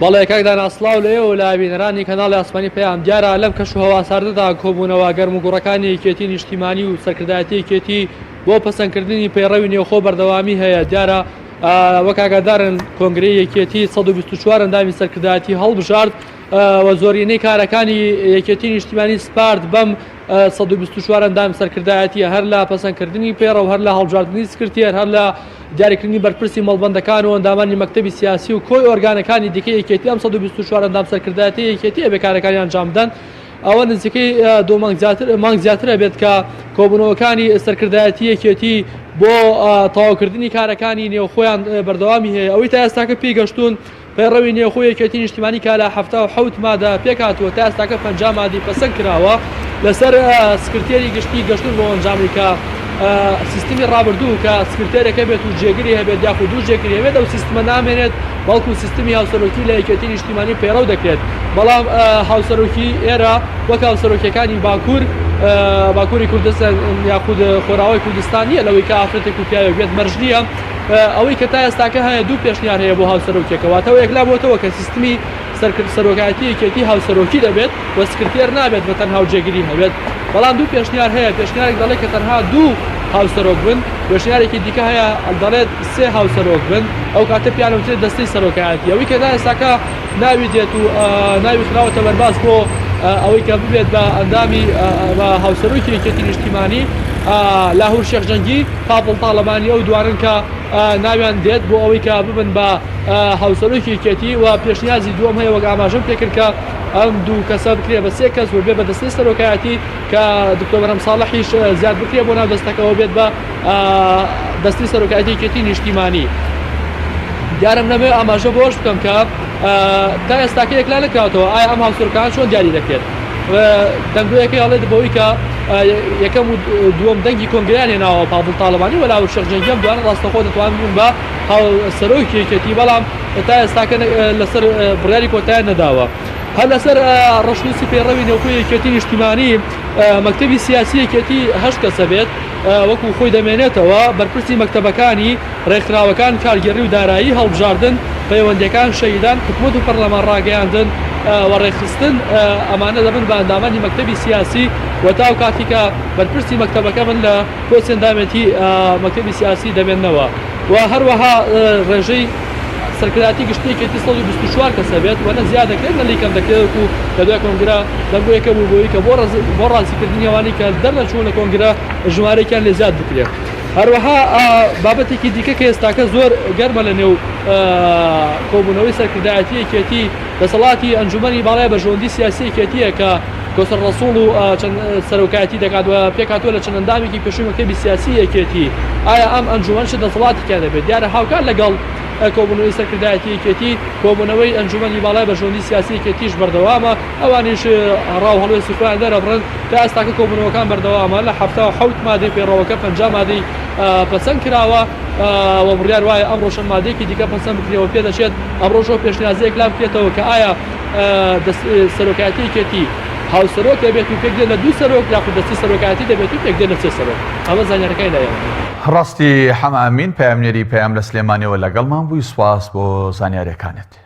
بەڵێ کاک دانا سڵاو لە ئێوە و لە بینەرانی کەناڵی ئاسمانی پەیام. دیارە لەم کەش و هەوا ساردەدا کۆبوونەوە گەرم و گوڕەکانی یەکێتی نیشتیمانی و سەرکردایەتی یەکێتی بۆ پەسەندکردنی پەیڕەوی نێوخۆ بەردەوامی هەیە. دیارە وەک ئاگادارن کۆنگرەی یەکێتی 124 ئەندامی سەرکردایەتی هەڵبژارد و زۆرینەی کارەکانی یەکێتی نیشتیمانی سپارد بەم 124 ئەندام سەرکردایەتیە هەر لە پەسەندکردنی پەیڕەو هەر لە هەڵبژاردنی سکرتێر هەر لە دیاریکردنی بەرپرسی مەڵبەندەکان و ئەندامانی مەکتەبی سیاسی و کۆی ئۆرگانەکانی دیکەی یەکێتی ئەم 124 ئەندام سەرکردایەتی یەکێتی ئەبێ کارەکانی ئەنجام بدەن ئەوە نزیکەی دوو مانگ زیاتر مانگ زیاتر ئەبێت کە کۆبوونەوەکانی سەرکردایەتی یەکێتی بۆ تەواوکردنی کارەکانی نێوخۆیان بەردەوامی هەیە ئەوەی تا ئێستاکە پێی گەشتوون پەیڕەوی نێوخۆی یەکێتی نیشتیمانی کە لە 77 مادە پێکهاتووە تا ئێستاکە 50 مادەی پەسەند کراوە لەسەر سکرتێری گشتی گەشتون بۆ ئەنجامی کە سیستمی ڕابردوو کە سکرتێرەکە بێت و جێگری هەبێت یاخود دوو جێگری هەبێت ئەو سیستمە نامێنێت بەڵکو سیستمی هاوسەرۆکی لە یەکێتی نیشتیمانی پەیڕەو دەکرێت بەڵام هاوسەرۆکی ئێرە وەک هاوسەرۆکیەکانی باکوور باکووری کوردستان یاخود خۆراوای کوردستان نییە لەوەی کە ئافرەتێک و پیاوێک بێت مەرج نییە ئەوەی کە تا ئێستاکە هەیە دوو پێشنیار هەیە بۆ هاوسەرۆکیەکە واتە یەکلا بۆتەوە کە سیستمی سەرکرد سەرۆکایەتی یەکێتی هاوسەرۆکی دەبێت و سکرتێر نابێت بە تەنها و جێگری هەبێت بەڵام دوو پێشنیار هەیە پێشنیارێک دەڵێت کە تەنها دوو هاوسەرۆک بن پێشنیارێکی دیکە هەیە دەڵێت سێ هاوسەرۆک بن ئەو کاتە پێیان وترێت دەستەی سەرۆکایەتی ئەوەی کە تا ئێستاکە ناوی دێت و ناوی خراوەتە بەرباس بۆ ئەوەی کە ببێت بە ئەندامی بە هاوسەرۆکی یەکێتی نیشتیمانی لاهور شێخ جەنگی پاڤڵ تاڵەبانی ئەو دوانن کە ناویان دێت بۆ ئەوەی کە ببن بە هاوسەرۆکی یەکێتی و پێشنیازی دووەم هەیە وەک ئاماژەم پێکرد کە ئەم دوو کەسە بکرێ بە سێ کەس و بێ بە دەستەی سەرۆکایەتی کە دکتۆر بەرهەم ساڵحیش زیاد بکرێ بۆ ناو دەستەکەوە بێت بە دەستی سەرۆکایەتی یەکێتی نیشتیمانی. دیارم نەمەوێت ئاماژە بەوەش بکەم کە تا ئێستاکە یەکلا نەکراوەتەوە ئایا ئەم هاوسەرۆکانە چۆن دیاری دەکرێت دەنگۆیەکەی هەڵێت بەوەی کە یەکەم و دووەم دەنگی کۆنگریان هێناوە پاڤڵ تاڵەبانی وەلا و شێخ جەنگی ئەم دوانە ڕاستەخۆ دەتوانن ببن بە سەرۆکی یەکێتی بەڵام تا ئێستاکە لەسەر بڕیاری کۆتایان نەداوە. هەر لەسەر ڕەشنووسی پەیڕەوی نێوخۆی یەکێتی نیشتیمانی مەکتەبی سیاسی یەکێتی هەشت کەسە بێت وەکو خۆی دەمێنێتەوە بەرپرسی مەکتەبەکانی ڕێکخراوەکان کارگێڕی و دارایی هەڵبژاردن پەیوەندیەکان شەهیدان حکومەت و پەرلەمان ڕاگەیاندن و ڕێکخستن ئەمانە دەبن بە ئەندامانی مەکتەبی سیاسی و تاو کاتی کە بەرپرسی مەکتەبەکە بن لە پۆستی ئەندامێتی مەکتەبی سیاسی دەمێننەوە و هەروەها ڕێژەی سەرکردایەتی گشتی یەکێتی 124 کەسە بێت و نە زیاد دەکرێت نە لی کەم دەکرێت وەکو لە دوای کۆنگرە دەنگۆیەکە بوو بۆی کە بۆ ڕازیکردنی ئەوانەی کە دەرنەچوون لە کۆنگرە ژمارەیەکیان لێ زیاد بکرێت. هەروەها بابەتێکی دیکە کە ئێستاکە زۆر گەرمە لە نێو کۆبوونەوەی سەرکردایەتی یەکێتی دەسەڵاتی ئەنجومەنی باڵای بەرژەوەندی سیاسی یەکێتیە کە کۆسەر ڕەسوڵ و چەند سەرۆکایەتی دەکات و پێکهاتووە لە چەند ئەندامێکی پێشووی مەکتەبی سیاسی یەکێتی ئایا ئەم ئەنجومەن چ دەسەڵاتێکیان دەبێت دیارە هاوکات لەگەڵ کۆبوونەوەی سەرکردایەتی یەکێتی کۆبوونەوەی ئەنجومەنی باڵای بەرژەوەندی سیاسی یەکێتیش بەردەوامە ئەوانیش ڕاو هەڵوێستی خۆیان دەرەبڕن تا ئێستاکە کۆبوونەوەکان بەردەوامە لە 77 مادەی پەیڕەوەکە 50 مادەی پەسەند کراوە و بڕیار وایە ئەمڕۆ چەند مادەیەکی دیکە پەسەند بکرێەوە پێدەچێت ئەمڕۆژەوە پێشنیازەیەک لا بکرێتەوە کە ئایا سەرۆکایەتی یەکێتی هاوسەرۆک دەبێت و پێکدێت لە دوو سەرۆک یاخود دەستی سەرۆکایەتی دەبێت و پێکدێت لە سێ سەرۆک ئەمە زانیاریەکانی لای ئێمە. ڕاستی حەمە ئەمین پەیامنێری پەیام لە سلێمانیەوە لەگەڵمان بووی سوپاس بۆ زانیاریەکانت.